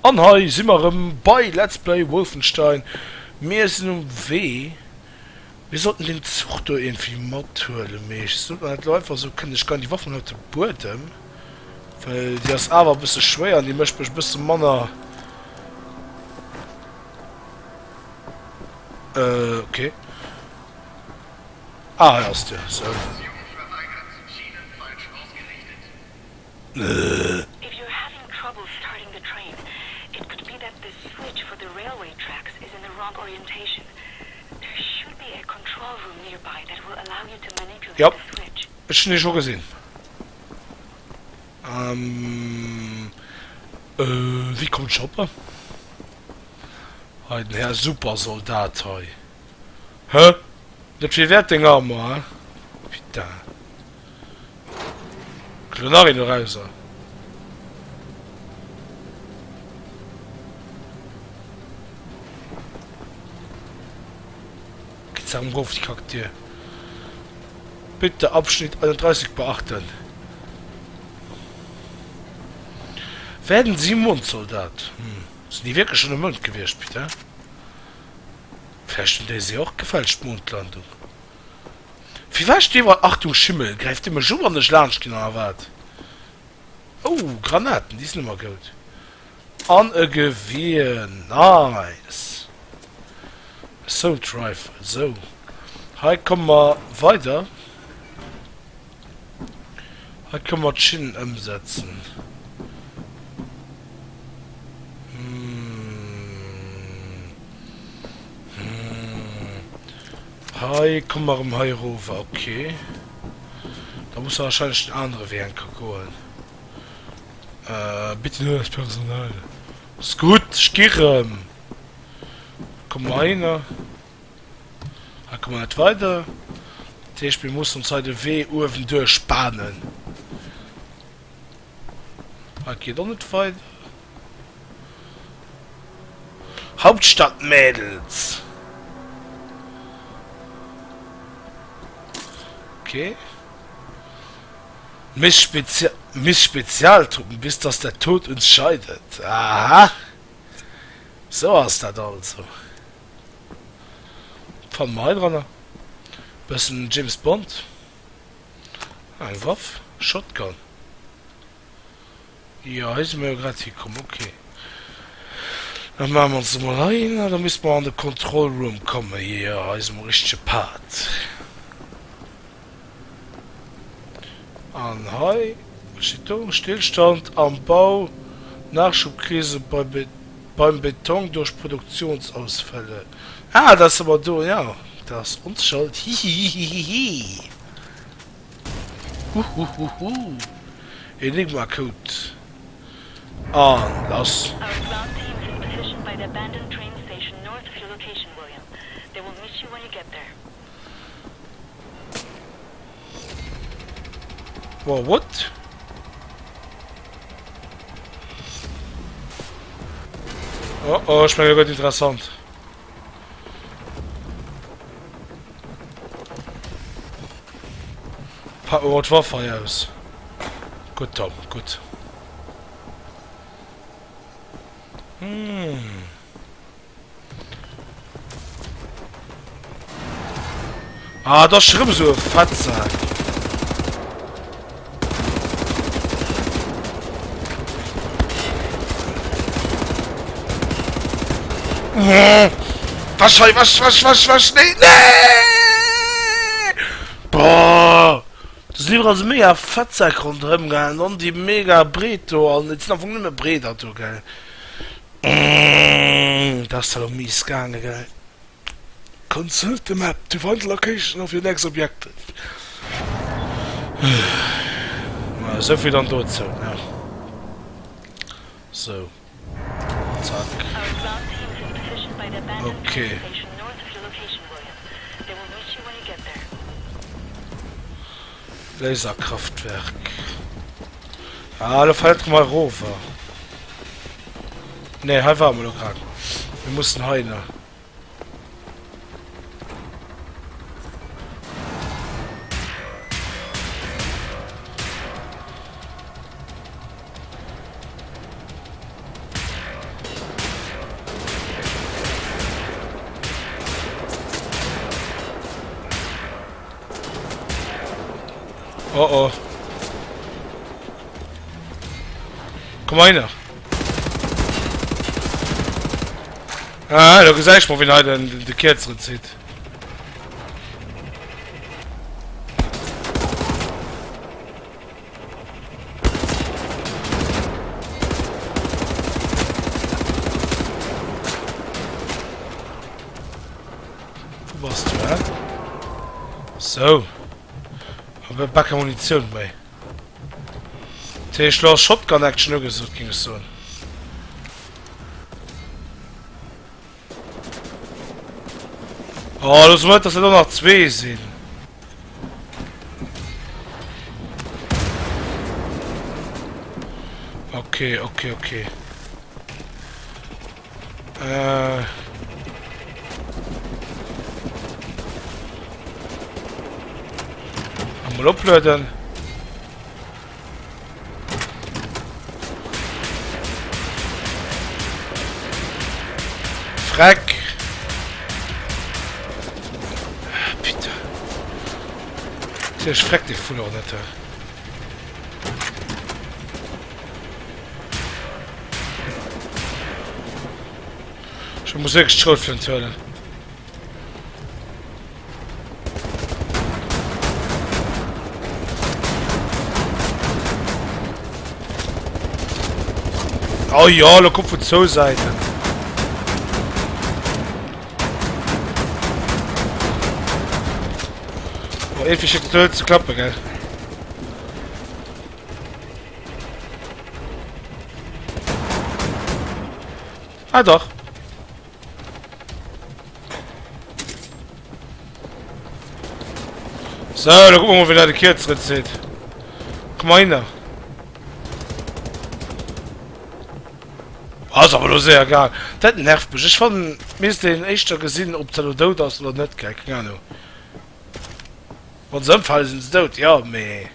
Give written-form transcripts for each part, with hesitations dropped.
An hei si mer erëm bei Let's Play Wolfenstein. Mir sinn um Wee. Mir sollten den Zuch do iergendwéi mathuelen, mee ech sot mer dat elo einfach esou, kënnt ech geien déi Waff mol op de Buedem, well déi ass awer e bësse schwéier an déi mécht mech e bësse manner, äh, okay. Ah, hei ass d'Dier, sou. If you're having trouble starting the train, it could be that the switch for the railway tracks is in the wrong orientation. There should be a control room nearby that will allow you to manipulate Jop, the switch. ech hunn dee scho gesinn. Ähm, äh, wéi kommt ech erop? Hei, den Här Supersoldat hei. Hä? Net vill wäert deng Armor, hä? Putain. Kënnt elo nach een dorauser? Geet se erëm erof, déi Kackdier. Bitte Abschnitt 31 beachten. Werden Sie Mondsoldat? Hm, sinn déi wierklech schonn um Mound gewiescht, putain? Vläicht hunn déi se och gefälscht, d'Mondlandung. Firwat steet iwwerall Achtung Schimmel? Gräift dee mech u wann ech laanscht ginn oder wat? Oh, Granaten, déi sinn ëmmer goud. An e Gewier, nice! Assault Rifle, sou. Hei komme mer weider. Hei kënne mer d'Schinnen ëmsetzen. Hei komme mer erëm hei erof. Ok. Da muss mer wahrscheinlech den anere Wee eng Kéier goen. Bitte nur das Personal. Ass gutt, ech gi rëm. Komme mer heihinner. Hei komme mer net weider. Dat heescht, mir mussen ons hei de Wee uewen duerch banen. Hei geet och net weider. Hauptstadtmädels! Okay. Miss Spezial Miss Spezialtruppen, bis dass der Tod uns scheidet. Aha! So ass dat also. Fanne mer hei dranner. Bëssen James Bond. Ah, eng Waff. Shotgun. Jo, hei si mer jo grad hikomm. Ok. Da maache mer ons emol hei hin. Da misste mer an de Control Room kommen. Jo, hei si mer um richtege Pad. An hei, wat steet do? Stillstand am Bau, Nachschubkrise bei beim Beton durch Produktionsausfälle. Ah, dat ass awer do, jo, dat ass ons Schold. Hihihihihi. Huhuhuhu. Enigma Code. An lass. Our ground team is in position by the abandoned train station north of your location, William. They will meet you when you get there. Wow, what? Oh, oh, ech mengen, dat gëtt interessant. Packen wir mal d'Waff hei aus. Gutt, Tom, gutt. Hm. Ah, dat ass rëm esou e Fettsak. Wasch hei, wasch, wasch, wasch, wasch, nee, nee! Boah! Do sinn iwwerall esou mega Fettsäck ronderëm, gell, an dann déi mega breet do, an et sinn am Fong nëmme Breeder do, gell. Dat ass elo mies gaange, gell? Consult the map to find the location of your next objective. Na, esou vill dann dozou, ne? Sou. Zack. Our ground team is in position by the abandoned Okay. train station north of your location, William. They will meet you when you get there. Laserkraftwerk. Ah, elo fält erëm hei erover. Nee, hei ware mer elo grad. Mir mussen heihinner. Oh oh. Komm mal hinner. Ah, lo gesäich mol wien hei den de Kierzeren zitt. Wou bass du, hä? Sou. Awer bal keng Munitioun méi. Dat heescht, lo ass Shotgun-Action ugesot, géing ech soen. Oh, lo soe mer net, dass dat och nach zwee sinn. Okay, okay, okay. Äh. Emol oplueden. Freck! Ah, putain. Natierlech freckt dee Vull och net. Ech muss wierklech d'Schroutflënt huelen. Oh jo, lo kommt vun zwou Säiten. Oh, irgendwie schéngt dat net ze klappen, gell? Ah dach. So, da gucken wir mal, wie da de Kierzeren zitt. Komm mal hin. Ass awer lo séier gaang. Dat nervt mech. Ech fannen, misst een éischter gesinn, ob se lo dout ass oder net, gell? Keng Ahnung. Wann se ëmfalen, sinn se dout, jo, mee.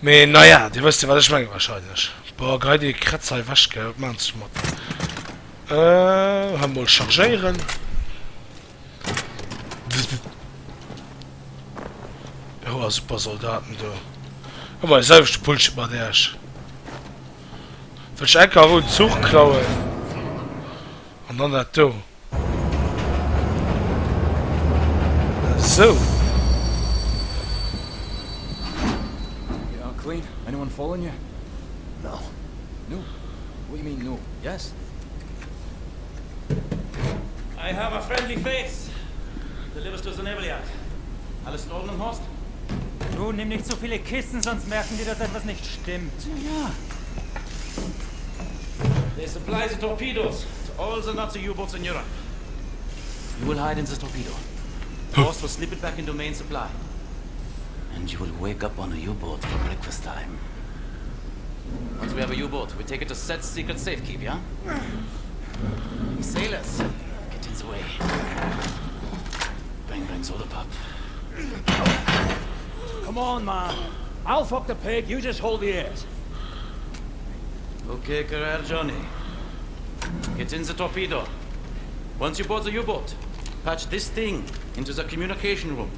Mee naja, dir wësst jo wat ech mengen wahrscheinlech. Boah, gei dee Kretz hei ewech, gell, wat maan sech mat. Äh, hei mol chargéieren. Oh, super Soldaten do. Ëmmer de selwechte Bullshit mat Äech. Wëll ech enker erou den Zuch klauen. An dann dat do. Sou. You clean? Anyone following you? No. No? What do you mean no? Yes? I have a friendly face. Delivers to the Nebeliad. Alles in Ordnung, Horst? Du, nimm nicht so viele Kissen, sonst merken die, dass etwas nicht stimmt. Ja. They supply the torpedoes to all the Nazi U-boats in Europe. You will hide in the torpedo. Horst will slip it back into main supply. And you will wake up on a U-boat for breakfast time. Once we have a U-boat, we take it to Set's secret safekeep, yeah? Sailors, get in the way. Bang bang soda pop. Come on, man. I'll fuck the pig, you just hold the ears. Okay, Carrère Johnny. Get in the torpedo. Once you board the U-boat, patch this thing into the communication room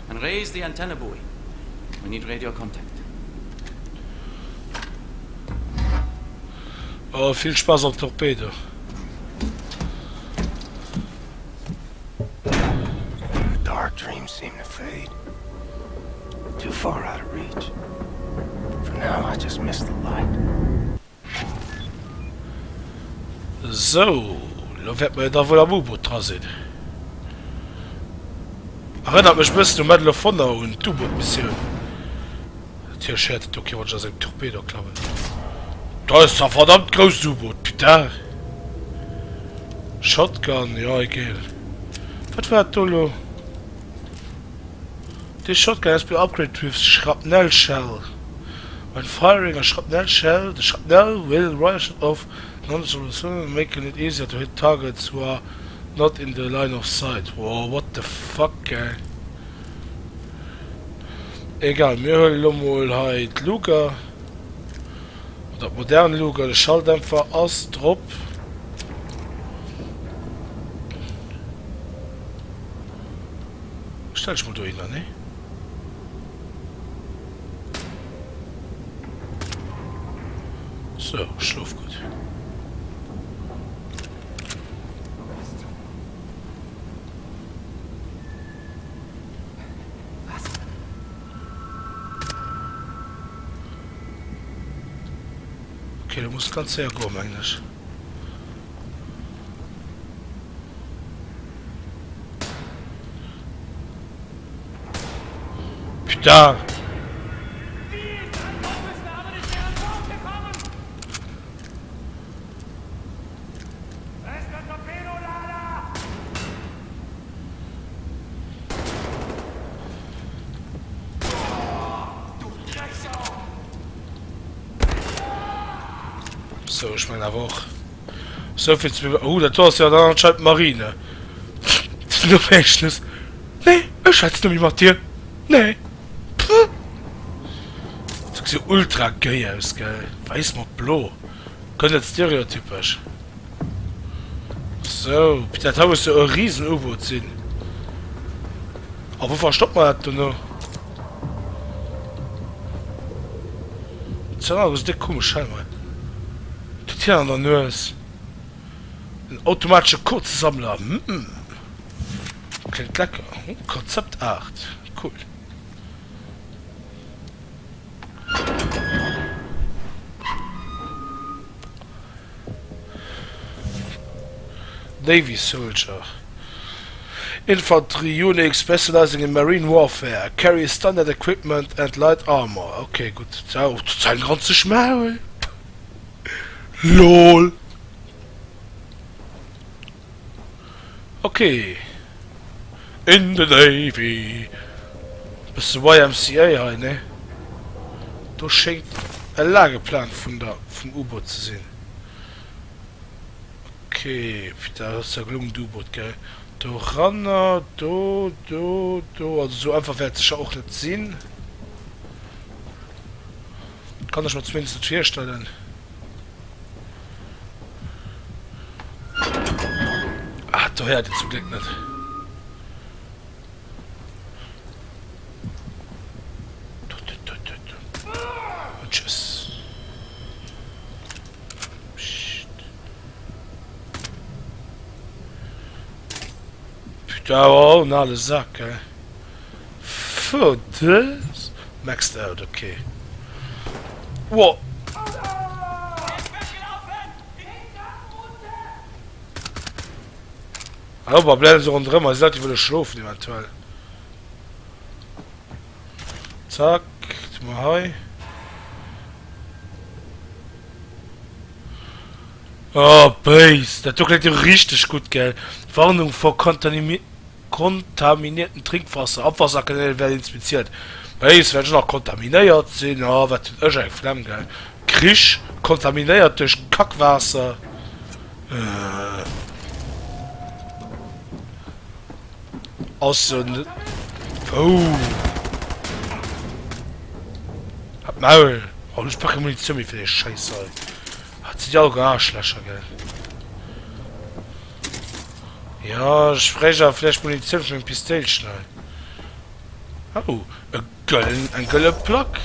and raise the antenna buoy. We need radio contact. Oh, vill Spaass am Torpedo. The dark dreams seem to fade. Too far out of reach. For now, I just miss the light. Sou, lo wäert mer jo da wuel am U-Boot dra sinn. Erënnert mech e bëssen u Medal of Honor, un d'U-Boot-Missioun. Natierlech héiert et do kee wann ech a sengem Torpedo klammen. Dat ass a verdammt grousst U-Boot, putain! Shotgun, jo egeel. Wat war dat do lo? This shotgun has been upgraded with shrapnel shell. When firing a shrapnel shell, the shrapnel will ricochet off non making it easier to hit targets who are not in the line of sight. Wow, what the fuck, gell? Egal, mir huelen elo mol hei d'Luger, oder d'modern Luger, de Schalldämpfer ass drop. Stell ech mol dohinner, nee? Sou, schlof gutt. Ok, do muss ganz séier goen, mengen ech. Putain! Sou, ech mengen awer och souvill zum Iwwer... Oh, dat do ass jo dann anscheinend d'Marine. No Fäschnes. Nee, ech schwätzen net méi mat dir. Nee. Pff. Dat gesäit jo ultra gay aus, gell? Wäiss mat blo. Guer net stereotypesch. Sou, dat hei muss jo e riesen U-Boot sinn. A wou verstoppt mer dat dono? Dat sinn awer esou déck komesch Helmer. Wat huet hien an der Nues? En automatesche Kozesammler. Hm. Kléngt lecker. Konzept Art. Cool. Navy Soldier. Infantry Unit specializing in marine warfare. Carry standard equipment and light armor. Okay, gutt. Oh, dat ass en ranzeg Maul. Lol. Ok. In the Navy. Bësse YMCA hei, ne? Do schéngt e Lageplan vun der, vum U-Boot ze sinn. Ok, dat ass ja gelungen, d'U-Boot, gell? Doranner, do, do, do. Also sou einfach wäert et sécher och net sinn. Kann ech mer zumindest net virstellen. Ah, do héiert een zum Gléck net. Und tschüss. Psst. Putain, oh, en ale Sak, gell. Fou, dës? Maxed out, ok. Wow. Hoppa, bleiwen se ronderëm, eis Leit déi wëlle schlofen eventuell. Zack, tu mer hei. Oh, béis, dat do kléngt jo richteg gutt, gell? Warnung vor Kontamini kontaminierten Trinkwasser, Abwasserkanäle werden inspiziert. Béis, well ech nach kontaminéiert sinn, oh, wat hunn ech eng Flemm, gell? Krich, kontaminéiert duerch Kackwaasser. Äh. Ass jo net. Oh. Halt d'Maul! Oh, ech brauch keng Munitioun méi fir dee Schäiss hei. Dat sinn déi alleguer Aarschlächer, gell? Jo, ech bräicht awer vläicht Munitioun fir meng Pistéilchen hei. Oh, e gëllen, eng gëlle Plack.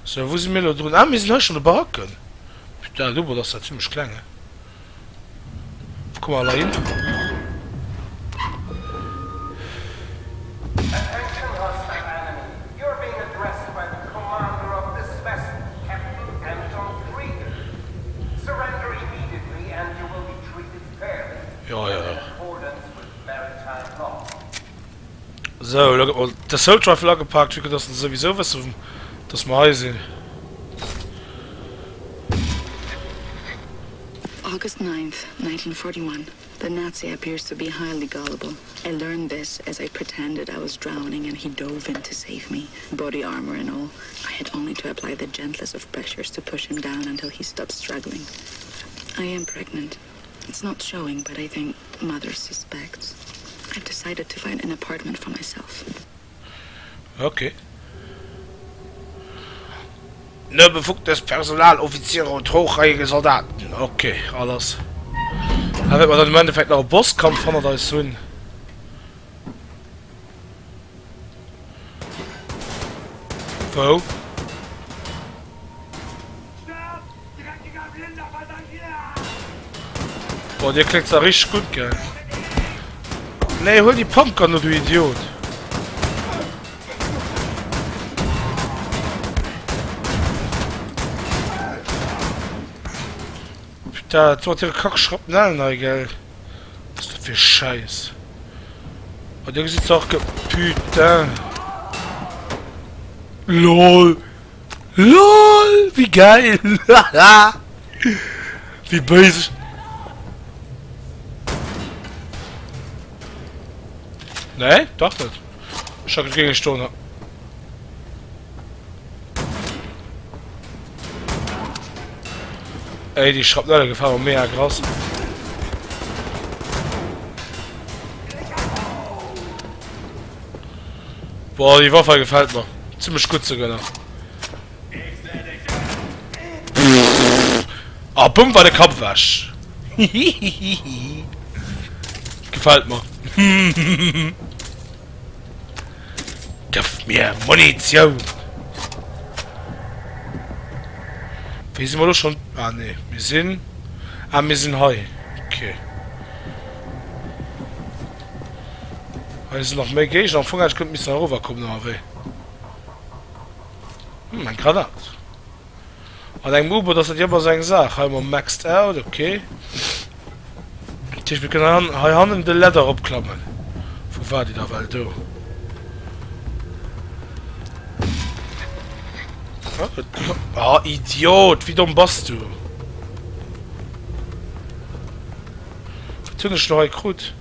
Sou, wou si mir elo drun? Ah, mir sinn hei schonn de Baracken. Putain, do ass dat zimmlech kleng, he? Wou komme mer elo hin? Attention hostile enemy, you're being addressed by the commander of this vessel, Captain Anton Krieger. Surrender immediately and you will be treated fairly Jo, jo, and in jo. accordance with maritime law. Sou, elo gëtt mol d'Assault Rifle agepaakt, vue que dass se souwisou wëssen, dass mer hei sinn. August 9th, 1941. The Nazi appears to be highly gullible. I learned this as I pretended I was drowning and he dove in to save me, body armor and all. I had only to apply the gentlest of pressures to push him down until he stopped struggling. I am pregnant. It's not showing, but I think mother suspects. I've decided to find an apartment for myself. Okay. Nur befugtes Personal, Offiziere und hochrangige Soldaten. Okay, alles. Da wäerte mer dann im Endeffekt nach e Bosskampf hannert eis hunn. Wou? Boah, dir kléngt zwar richteg gutt, gell? Nee, huel déi Pumpgun do, du Idiot! Putain, dat mat hire Kack-Schrapnellen hei, gell? Was ist dat fir Schäiss? Oh, dir gesitt se och ge... Putain! LOL! LOL! Wéi geil! Wéi béis ech... Nee, dach net. Ech hat géing ech do. Ey, déi Schrapnelle gefalen mer mega krass. Boah, déi Waff hei gefällt mer zimmlech gutt souguer nach. Ah, bumm war de Kapp ewech. Hihihihi. Gefällt mer. Gëff mir Munitioun! Wéi si mer elo schonn? Ah nee, mir sinn, ah mir sinn hei. Okay. Hei sinn nach méi Géigner. Am Fong hätt ech kënnt missen erower kommen, awer wéi? Hm, eng Granat. An engem U-Boot ass dat jo ëmmer esou eng Saach. Hei hu mer maxed out, okay. Dat heescht, mir kënnen hei hannen de Ladder eropklammen. Wou war déi da well? Do. Ah, Idiot! Wéi domm bass du? Wat hunn ech elo hei krut?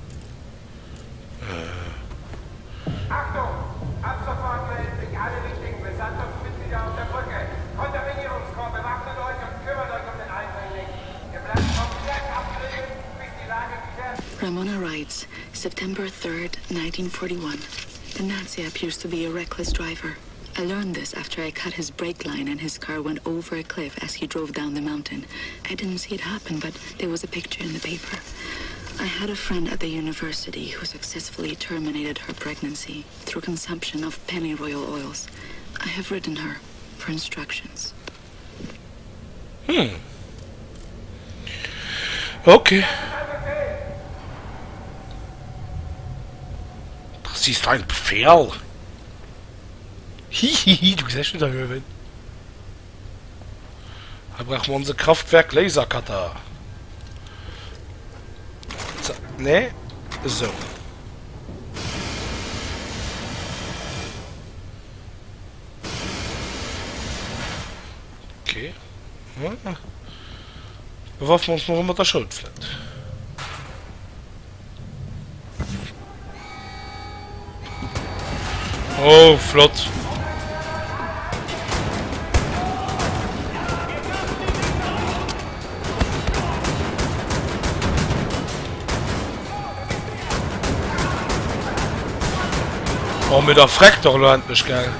Achtung! Ab sofort melden sich alle wichtigen Besatzungsmitglieder auf der Brücke. Kontaminierungskorps, bewaffnet euch und kümmert euch um den Eindringling. Ihr bleibt komplett abgeriegelt, bis die Lage geklärt Ramona writes, September 3rd, 1941. The Nazi appears to be a reckless driver. I learned this after I cut his brake line and his car went over a cliff as he drove down the mountain. I didn't see it happen, but there was a picture in the paper. I had a friend at the university who successfully terminated her pregnancy through consumption of pennyroyal oils. I have written her for instructions. Hm. Okay. Das ist ein Befehl. Hihihi, du gesäis net erhuewen. Hei brauche mer onse Kraftwerk Lasercutter. Nee, esou. Okay. Bewaffne ons mol mat der Schoutflënt. Oh, flott. Oh, mir da freckt doch lo endlech, gell?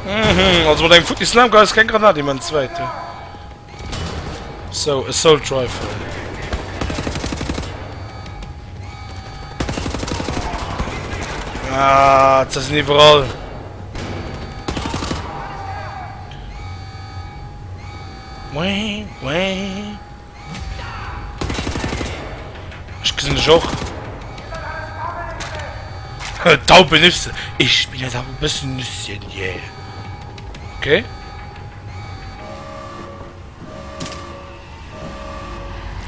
Mhm, also mat engem futtis Lammgeist ass keng Granat immens wäit. So, Assault Rifle. Ah, das sind überall. Wee, wee. Ech gesinn dech och. Taubenüsse. Ich bin ein Taubenüsschen, yeah. Okay.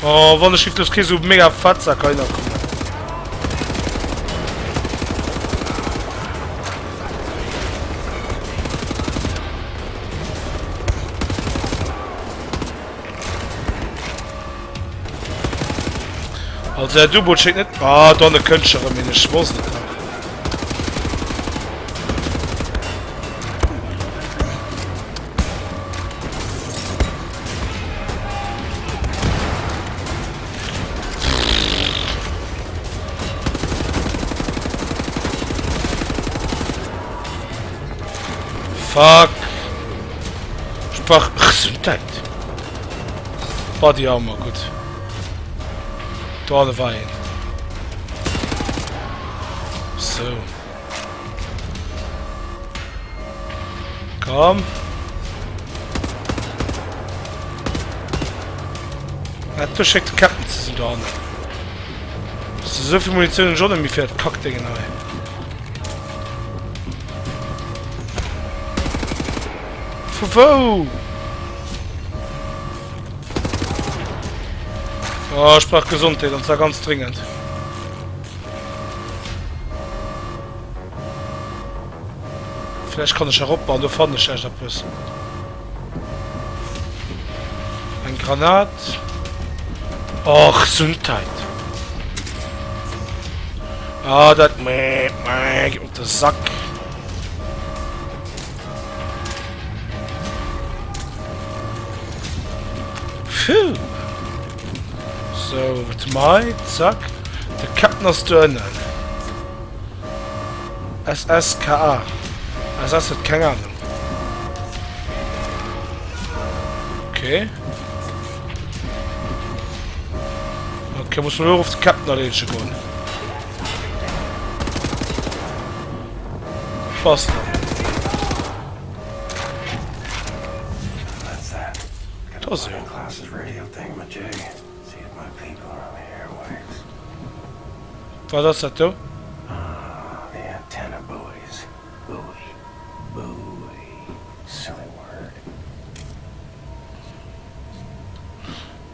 Oh, wann ech giff kee sou mega Fettsack heihinner kommen. Also der U-Boot schéngt net... Ah, dann e kënnt scho rëm een, ech wosst et nach. Fuck. Sprach Gesundheit. Body Armor, gut. Do hanne war een. So. Komm. Dat do schéngt de Captain ze sinn do hannen. Esou vill Munitioun hunn ech och net méi fir dat Kackdéngen hei. Vu wou? Oh, ech brauch Gesondheet, an zwar ganz dringend. Vläicht kann ech erop an do fannen ech vläicht eppes. Eng Granat. Och, Gesundheit. Ah, dat meh, meh, geht op de Sack. Phew. So, wat mei, zack. De Captain ass do ënnen. SSKA. SS huet keng Ahnung. Okay. Okay, muss man nur auf den Captain erledigen gehen. Passt noch. Da sinn. Wat ass dat do?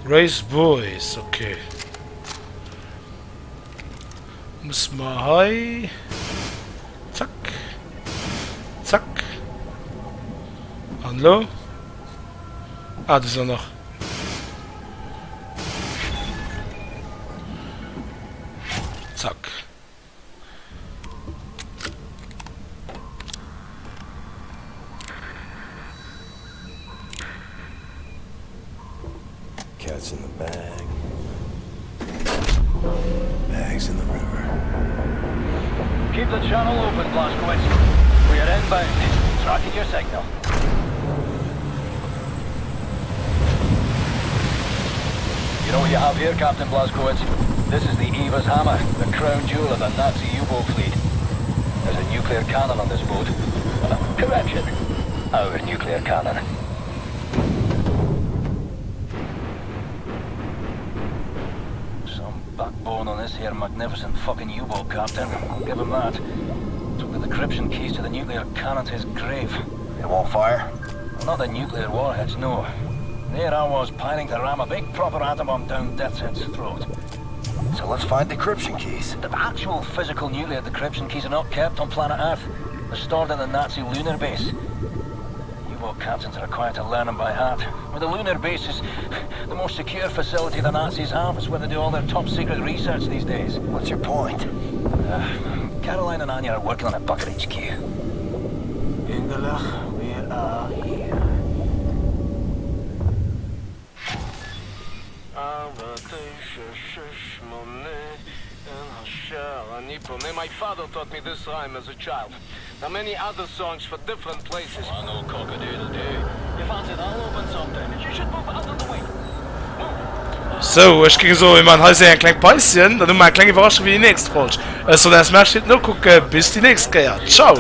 Raise Boys, okay. Muss mer hei... Zack. Zack. An lo? Ah, do sinn der nach. Zack. Cat's in the bag. Bag's in the river. Keep the channel open, Blazkowicz. We are inbound. Tracking your signal. You know what you have here, Captain Blazkowicz? This is the Eva's Hammer, the crown jewel of the Nazi U-boat fleet. There's a nuclear cannon on this boat. Uh, correction. Our nuclear cannon. Some backbone on this here magnificent fucking U-boat, Captain. I'll give him that. Took the decryption keys to the nuclear cannon to his grave. It won't fire? Well, not the nuclear warheads, no. There I was, pining to ram a big proper atom bomb down Deathshead's throat. So let's find decryption keys. The actual physical nuclear decryption keys are not kept on planet Earth. They're stored in the Nazi lunar base. U-boat captains are required to learn them by heart. Well, the lunar base is the most secure facility the Nazis have. It's where they do all their top secret research these days. What's your point? Uh, Caroline and Anya are working on a bucket HQ. Engelach, we are here. My father taught me this rhyme as a child. There are many other songs for different places. Oh, no cock-a-doodle-doo. You fancy that'll open something? You should move out of the way. Move! Sou, ech géing soen, mir maachen hei séier eng kleng Päuschen, dann hu mer eng kleng Iwwerraschung fir déi nächst Folg. Ech soen eis Merci fir d'Nokucken, bis déi nächst Kéier. Ciao!